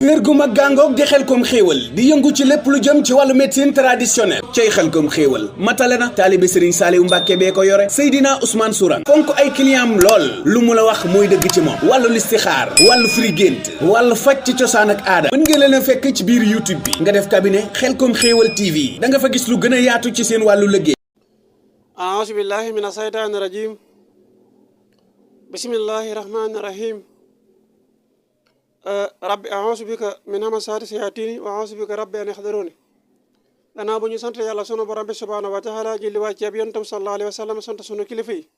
kër gu mag gàngoog di Xelcom xéewal di yëngu ci lépp lu jëm ci wàllu médecine traditionnelle cay Xelcom xéewal matale na taalibe Serigne Saliou Mbàkke bee ko yore Seydina Ousmane Sourang fonk ay clientam lool lu mu la wax mooy dëgg ci moom wàllu listixaar wàllu firi gént wàllu faj ci cosaan ak aada mën nga leen a fekk ci biir YouTube bi nga def cabinet Xelcom xéewal TV da nga fa gis lu gën a yaatu ci seen wàllu liggéey. a'uuzu billahi mina saytaani rajim bismillahi rahmaani rahim rabbi a'uuzu bika min hamasaati sayaatini wa a'uuzu bika rabbi an yaxdaruuni gannaaw bu ñu sant yàlla sunu borom bi subhaanahu wa taala julli wàcc ci ab yonentam sallallahu alayhi wa sallam sant sunu kilifa yi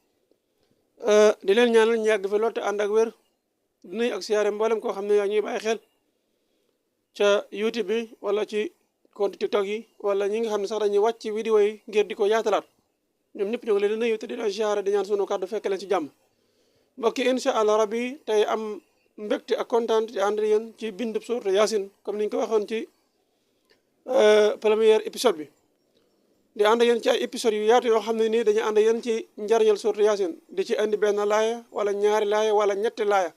di leen ñaanal ñu yàgg fi lool te ànd ak wér di nuyu ak siyaare mboolem koo xam ne yaa ñuy bàyyi xel ca YouTube bi wala ci compte TikTok yi wala ñi nga xam ne sax dañuy wàcc ci vidéo yi ngir di ko yaatalaat ñoom ñëpp ñu ngi leen di nuyu te di leen siyaare di ñaan sunu kàddu fekk leen ci jàmm mbokk yi incha allah rabbi tey am mbégte ak kontaan di ànd yéen ci bindub suuratu Yaasin comme ni ñu ko waxoon ci premier épisode bi di ànd yéen ci ay épisodes yu yaatu yoo xam ne nii dañuy ànd yéen ci njariñal suuratu Yaasin di ci indi benn laaya wala ñaari laaya wala ñetti laaya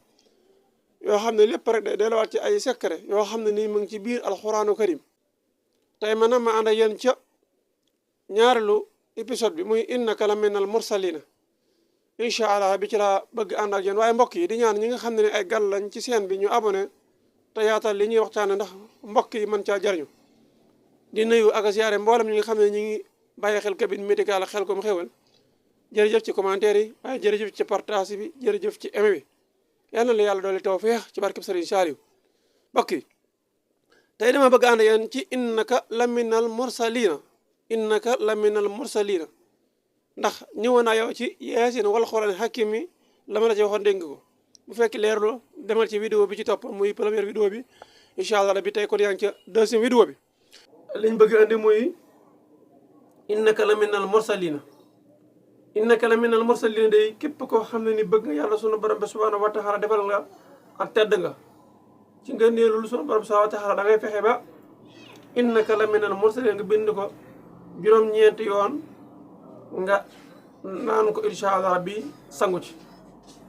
yoo xam ne lépp rek day delluwaat ci ay secret yoo xam ne nii mu ngi ci biir alxuraanu karim tey maanaam ma ànd yéen ca ñaareelu épisode bi muy innaka la minal mursalina incha allah bi ci laa bëgg ànd ak yéen waaye mbokk yi di ñaan ñi nga xam ne ay gan lañ ci seen bi ñu abonné te yaatal li ñuy waxtaane ndax mbokk yi mën caa jariñu di nuyu ak ziyaare mboolem ñi nga xam ne ñi ngi bàyyi xel cabinet médical ak Xelcom xéewal jërëjëf ci commentaire yi waaye jërëjëf ci partage bi jërëjëf ci aimé bi yal na la yàlla doole tawfeex ci barkeb Sëriñ Saaliw mbokk yi tey dama bëgg ànd yéen ci innaka laminal mursalina innaka laminal mursalina ndax ñëwoon naa yow ci Yaasin wal Qur'aan hakim mi la ma la ci waxoon dégg ko bu fekk leerlu demal ci vidéo bi ci topp muy première vidéo bi incha allah bi tey kon yaa ngi ca deuxième vidéo bi liñ bëgg andi muy innaka la minal mursalina innaka la minal mursalina day képp koo xam ne ni bëgg nga yàlla sunu borom bi subhanahu wa taala defal nga ak tedd nga ci nga neelul sunu borom subhanahu wa taala da ngay fexe ba innaka la minal mursalina nga bind ko juróom-ñeenti yoon nga naan ko incha allah bi sangu ci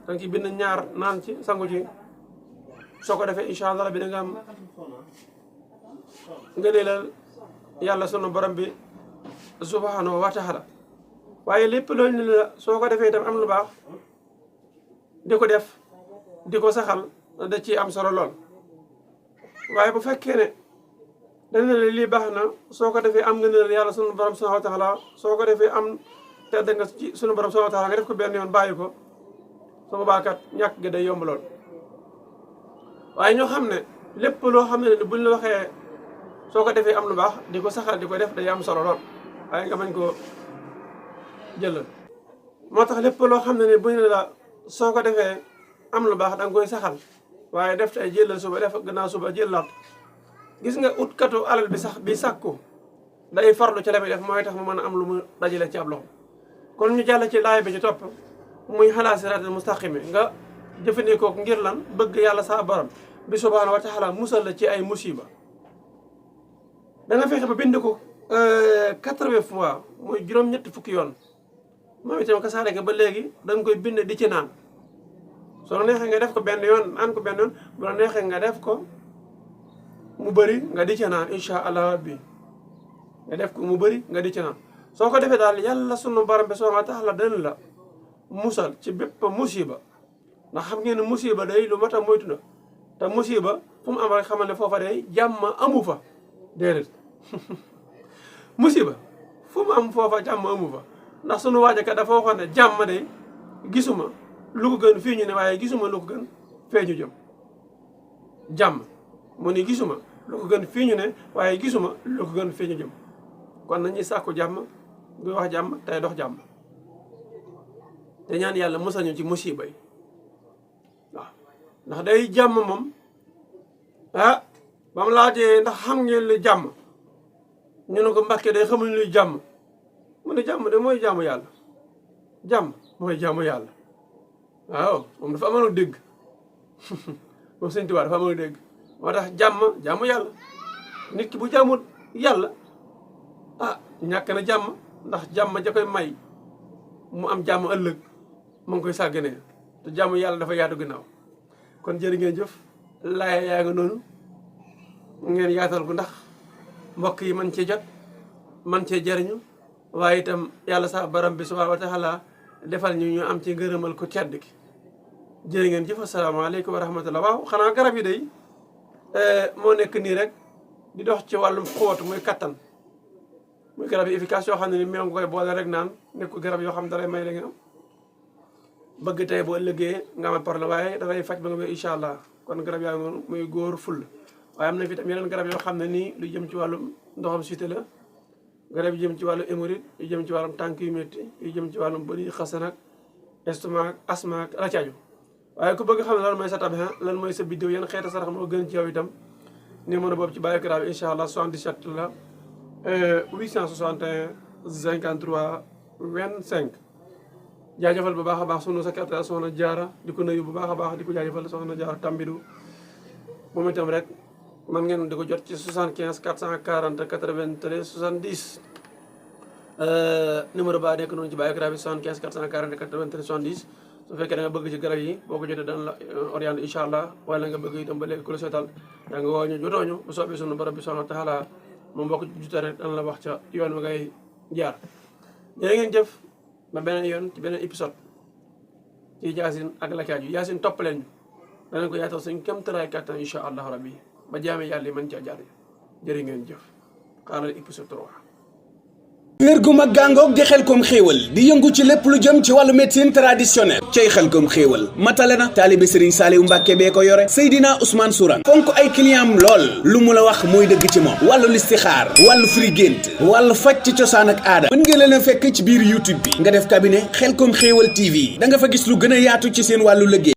danga ci bind ñaar naan ci sangu ci soo ko defee incha allah bi da nga am nga leelal yàlla sunu borom bi subhanahu wa taala waaye lépp loolu la soo ko defee itam am lu baax di ko def di ko saxal da ci am solo lool waaye bu fekkee ne dana ne lii baax na soo ko defee am nga ne yàlla sunu borom subhanahu wa taala soo ko defee am tedd nga ci sunu borom subhanahu wa taala nga def ko benn yoon bàyyi ko su boobaa kat ñàkk gi day yomb lool waaye ñoo xam ne lépp loo xam ne buñ la waxee soo ko defee am lu baax di ko saxal di ko def day am solo lool waaye nga bañ ko jëlal moo tax lépp loo xam ne buñ la soo ko defee am lu baax da nga koy saxal waaye def tey jëlal suba def gannaaw suba jëlaat gis nga utkatu alal bi sax bi sàkku day farlu ci la muy def mooy tax mu mën a am lu mu dajale ci ab loxo kon ñu jàll ci laay bi ci topp muy xalaa siraatal mustaqim nga jëfandikoo ngir lan bëgg yàlla sa borom bi subhaanahu wa taala musal la ci ay musiba da nga fexe ba bind ko 80 fois muy juróom-ñetti fukki yoon moom itam ka saare ba léegi da nga koy bind di ci naan soo la neexee nga def ko benn yoon naan ko benn yoon bu la neexee nga def ko mu bëri nga di ci naan incha allah bi nga def ko mu bëri nga di ci naan soo ko defee daal yàlla sunu borom bi subhaanahu wa taala dana la musal ci bépp musiba ndax xam ngeen ne musiba day lu mat a moytu na te musiba fu mu am rek xamal ne foofa day jàmm amu fa déedéet musiba fu mu am foofa jàmm amu fa ndax sunu waajakat dafa waxoon ne jàmm day gisuma lu ko gën fii ñu ne waaye gisuma lu ko gën fee ñu jëm jàmm mu ni gisuma lu ko gën fii ñu ne waaye gisuma lu ko gën fii ñu jëm kon nañuy sàkku jàmm du wax jàmm tey dox jàmm te ñaan yàlla musal ñu ci musiba yi waaw ndax day jàmm moom ba mu laajee ndax xam ngeen li jàmm ñu ne ko Mbàkke day xamuñ luy jàmm mu ne jàmm de mooy jàmm yàlla jàmm mooy jàmm yàlla waaw moom dafa amoon dégg moom Sëñ Tuubaa dafa amoon dégg moo tax jàmm yàlla nit ki bu jàmmut yàlla ñàkk na jàmm ndax jàmm ja koy may mu am jàmm ëllëg mu ngi koy sàgganee te jàmm yàlla dafa yaatu ginnaaw kon jërë ngeen jëf laaya yaa nga noonu ngeen yaatal ko ndax mbokk yi mën cee jot man cee jariñu waaye itam yàlla sax borom bi subhanahu wa taala defal ñu am ci ngërëmal ko tedd ki jërë ngeen jëf asalaamaaleykum wa rahmatullah. waaw xanaa garab yi day moo nekk nii rek di dox ci wàllum xóot muy kattan muy garab yi efficace yoo xam ne ni meew nga koy boole rek naan nekkul garab yoo xam ne dalay may la nga am bëgg tey boo ëllëgee nga am problème waaye dafay faj ba nga wér incha allah kon garab yaa ngi muy góor ful. waaye am na fi tam yeneen garab yoo xam ne nii lu jëm ci wàllum ndoxam cité la garab yu jëm ci wàllu hémorroïde yu jëm ci wàllum tànk yu métti yu jëm ci wàllum bëri xasan ak estomac asma ak la caaju. waaye ku bëgg xam ne lan mooy sa tabixa lan mooy sa bidéo yan xeeta sarax moo gën ci yow itam numéro boobu ci bàyyi garab bi incha allah 77 la 861 53 25. jaajëfal bu baax a baax sunu secrétaire soxna Jaara di ko nuyu bu baax a baax di ko jaajëfal soxna Jaara Tambidu moom itam rek man ngeen di ko jot ci 75 440 93 70 numéro ba nekk noonu ci bàyyi garab bi 75 440 93 70 su fekkee da nga bëgg ci garab yi boo ko jotee dana la orienté incha allah wala nga bëgg itam ba léegi ku la seetal yaa nga woo ñu jotoo ñu bu soobee sunu borom bi subhanahu wa taala moom boo ko jotee rek dana la wax ca yoon wa ngay jaar. jërë ngeen jëf ba beneen yoon ci beneen épisode ci Yaasin ak la caaju Yaasin topp leen ñu danañ ko yaatal suñ kéemtalaay kàttan incha allah rabbi ba jaame yàlla yi mën caa jaar jërë ngeen jëf xaaral épisode 3. kër gu mag gàngoog di Xelcom xéewal di yëngu ci lépp lu jëm ci wàllu médecine traditionnelle cay Xelcom xéewal matale na taalibe Serigne Saliou Mbacke bee ko yore Seydina Ousmane Sourang fonk ay client am lool lu mu la wax mooy dëgg ci moom wàllu listixaar wàllu firi gént wàllu faj ci cosaan ak aada mën ngeen leen a fekk ci biir YouTube bi nga def cabinet Xelcom xéewal TV da nga fa gis lu gën a yaatu ci seen wàllu liggéey